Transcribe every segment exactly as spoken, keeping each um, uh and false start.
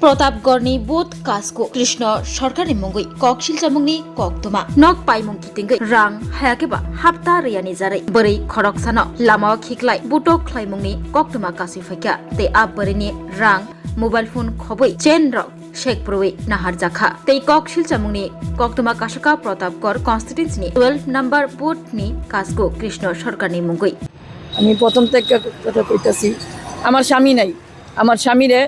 Pratapgarni booth Kasko Krishna Sarkarni mungwi kok silchamungni koktwma. Nok paimung kitingwi rang hayakhe ba hapta riyani jarwi bwrwi khoroksano lamao khiklai butok khlaimungni koktwma kasui phaikha tei a bwrwini rang, mobile phone khobwi chain rok sekpruwi naharjakha. Tei kok silchamungni koktwma kasaka Pratapgarh constituency ni twelve number booth ni Kasko Krishna Sarkarni mungwi. আমি প্রথম থেকে কথা কইতাছি, আমার স্বামী নাই। আমার স্বামীরে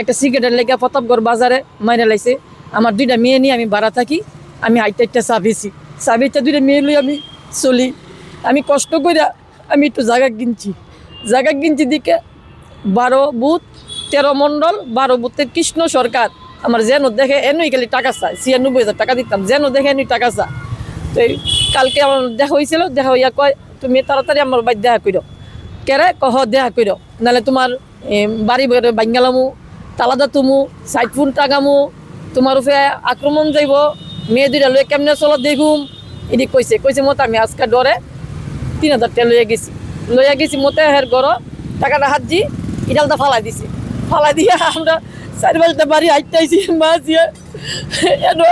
একটা সিগারেটের লেগে প্রতাপগড় বাজারে মাইরা লাইছে। আমার দুইটা মেয়ে নিয়ে আমি ভাড়া থাকি। আমি আইটা একটা চা বেচি, চা বেচা দুইটা মেয়ে লই আমি চলি। আমি কষ্ট কইরা আমি একটু জায়গা কিনছি, জায়গা কিনছি দিকে বারো বুথ, তেরো মণ্ডল, বারো বুথের কৃষ্ণ সরকার। আমার যেন দেখে এনই খালি টাকা চায়, ছিয়ানব্বই হাজার টাকা দিতাম, যেন দেখে এনই টাকা চা। তো এই কালকে আমার দেখা হয়েছিল, দেখা হইয়া কয়, "তুমি তাড়াতাড়ি আমার বাড়ি দেখা করো।" "কেরে?" কহ, "দেখা করো, নাহলে তোমার এ, বাড়ি বাড়ি বাঙ্গালামু, তালাদা তুমু, সাইড ফুন টাকামু, তোমার উপরে আক্রমণ যাইব, মেয়ে দুইটা লয়ে কেমনে চলো দেখুম।" এটি কইছে, কইছে মতো আমি আজকে ডরে তিন হাজার টাকা লইয়া গেছি, লইয়া গেছি মতো হের ঘরো টাকাটা হাত দি, ইটালটা ফালাই দিছে, ফালাই দিয়ে আমরা চার পাঁচটা বাড়ি আটটাইছি, মা জিয়া এনো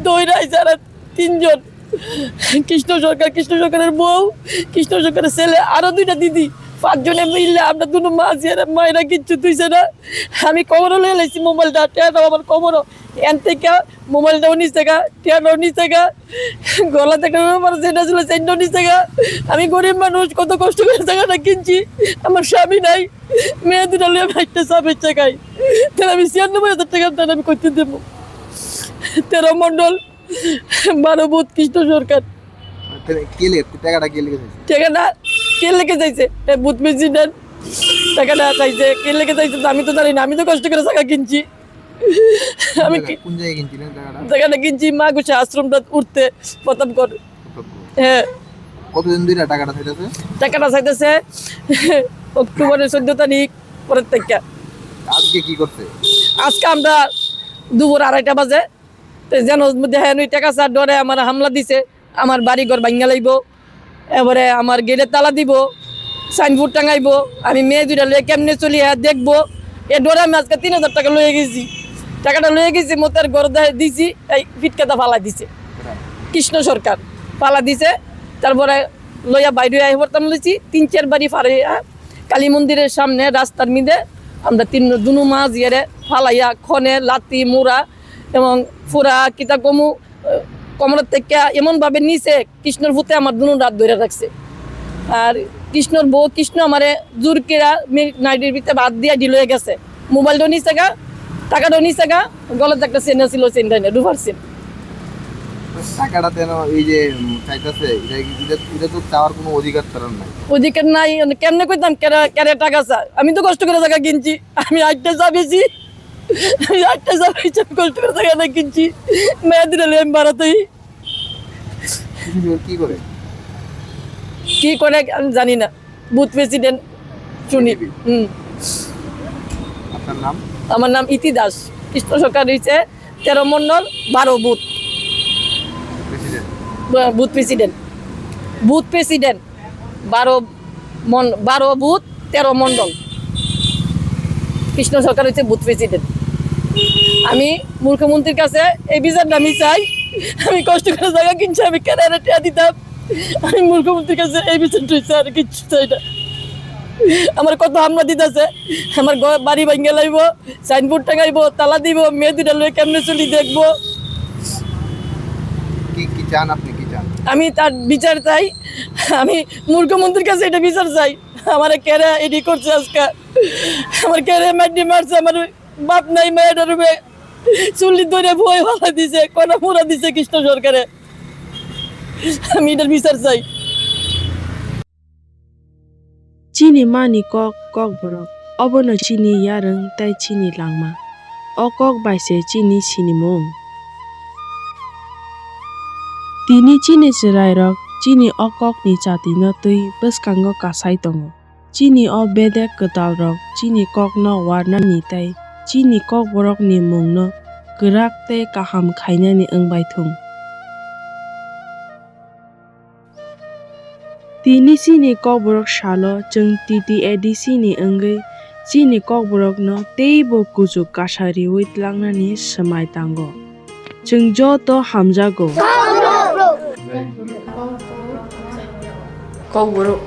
দৌড়াই যারা তিনজন, কৃষ্ণ সরকার, কৃষ্ণ সরকারের বউ, কৃষ্ণ সরকারের ছেলে, আরো দুইটা দিদি, পাঁচজনে মিললে আমরা দুনো মা জিয়ারা মায়েরা কিচ্ছু তুইছে না। আমি কবরও লয়ে লাইছি মোবাইলটা, টেয়ারটাও আমার কবরও। এন থেকে মোবাইলটাও নিচ থেকে, টেয়ারটাও নিচ থেকে, গলা থেকে আমার যেটা ছিল সেটাও নিচ থেকে। আমি গরিব মানুষ, কত কষ্ট করে জায়গাটা কিনছি, আমার স্বামী নাই, মেয়ে দুটা লয়ে আমি একটা চা বেচা খাই। তাহলে আমি ছিয়ানব্বই হাজার টাকা তাহলে আমি করতে দেবো? তেরো মণ্ডল, বারো বুথ কৃষ্ণ সরকার। তাহলে কে লে-, টাকাটা কে লেগে চাইছে? টাকাটা কে লেগে চাইছে? এ, বুথ প্রেসিডেন্ট টাকাটা চাইছে। কে লেগে চাইছে তো আমি তো জানি না, আমি তো কষ্ট করে জায়গা কিনছি। কোন আমি জায়গা, কি-, কোন জায়গায় কিনছিলেন টাকাটা? জায়গাটা কিনছি মা গুছা আশ্রমটা উঠতে প্রতাপগড়। প্রতাপগড়। হ্যাঁ। কতদিন ধরে টাকাটা চাইতেছে? টাকাটা চাইতেছে অক্টোবরের চোদ্দ তারিখ পরের থেকে। আজকে কি করছে? আজকে আমরা দুপুর আড়াইটা বাজে তো যেন মধ্যে হ্যাঁ, ওই টাকা স্যার ডরে আমার হামলা দিছে, আমার বাড়ি ঘর ভাঙ্গা লাইব, এবারে আমার গেটে তালা দিব, সাইনবোর্ড টাঙাইবো, আমি মেয়ে দুইটা লয়ে কেমনে চলি হ্যাঁ দেখবো। এ ডরে আমি আজকে তিন হাজার টাকা লয়ে গেছি, টাকাটা লয়ে গেছি, মোতার ঘর দেয় দিছি, এই ফিটকাটা ফালাই দিছে কৃষ্ণ সরকার, ফালা দিছে। তারপরে লইয়া বাইরে আই পড়তাম লইছি, তিন চার বাড়ি ফারে কালী মন্দিরের সামনে রাস্তার মিদে আমরা তিন দুনু মা জিয়ারে ফালাইয়া খনে লাতি মুড়া এবং ফুরা কিতা কমু, আহ, কোমরের থেকে এমন ভাবে নিচে কৃষ্ণর ভূতে আমার দুনো রাত ধরে রাখছে। আর কৃষ্ণর বউ কৃষ্ণ আমারে জোর কেরা মি-, নাইটির ভিতরে বাদ দিয়া ঢিল হয়ে গেছে। মোবাইলটাও নিচে গা, টাকাটাও নিচে গা, গলাতে একটা চেন ছিল, চেনটা নেই, রুফার চেন। টাকাটা কেন এই যে, উম, চাইতেছে, এটা, এটা, এটা তো চাওয়ার কোনো অধিকার তার নাই। অধিকার নাই, মানে কেমনে কইতাম, কেরা, কেরা টাকা চা? আমি তো কষ্ট করে জায়গা কিনছি, আমি আটটা চা বেশি, আমি আটটা চা বেশি, আমি কষ্ট করে জায়গা না কিনছি, মেয়েদের হলে আমি বাড়াতেই। কি করে? কি করে আমি জানি না। বুথ প্রেসিডেন্ট চুনি। হুম। আপনার নাম? আমার নাম ইতি দাস। কৃষ্ণ সরকার হইছে তেরো মণ্ডল, বারো বুথ। প্রেসিডেন্ট? ব-, বুথ প্রেসিডেন্ট। Booth president. বারো মন-, বারো বুথ, তেরো মণ্ডল। কৃষ্ণ সরকার হচ্ছে বুথ প্রেসিডেন্ট। আমি মুখ্যমন্ত্রীর কাছে এই বিচারটা আমি চাই। আমি কষ্ট করে জায়গা কিনছি, আমি কেন এরা টেয়া দিতাম? আমি মুখ্যমন্ত্রীর কাছে এই বিচারটা চাই, আর কিচ্ছু চাই না। আমার কত হামলা দিতেছে, আমার ঘর বাড়ি ভাঙ্গে লাইব, সাইনবোর্ড টাঙাইবো, তালা দিব, মেয়ে দুইটা লয়ে কেমনে চলি দেখবো। কি, কি চান আপনি, কি চান? আমি তার বিচার চাই, আমি মুখ্যমন্ত্রীর কাছে এটা বিচার চাই। আমার কেরা এডি করছে আজকে, আমার কেরা মাটি মারছে, আমার বাপ নাই, মায়ের রুমে চুল্লি ধরে ভয় হলা দিছে, কনা মুরা দিছে কৃষ্ণ সরকারে। আমি এটার বিচার চাই। Chini mani kok, Kokborok, obono chini yarwng tei chini langma. O kok bai se chini sinimung. Tini chini chwrairok chini o kokni chatino twi bwskango kasai tongo. Chini o bedek kwtalrok chini kokno warnani tei chini Kokborokni mungno kwrak tei kaham khainani wng bai thung. Tini chini Kokborok salo chwng T T A D C ni wngwi chini Kokborokno teibo kuchuk kasa riwi tlangnani swmai tango. Chwng joto hamjago. Kokborok.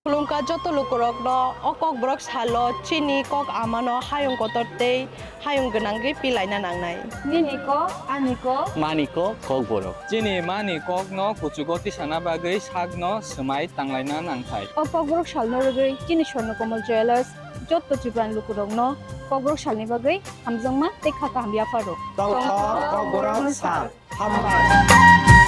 Khulumkha joto lukurokno, o Kokborok salo chini kok amano hayung kotor tei hayung gwnangwi pilaina nangnai. Nini kok, ani kok. Mani kok, Kokborok. Chini mani kokno kuchugo tisana bagwi sakno swmai tanglaina nangthai. O Kokborok salno rwgwi chini Swarnakomal Jewellers joto Tripurani lukurokno Kokborok salni bagwi hamjakma tei kha kaham yapharo. Tongthok Kokborok sal. Hambai.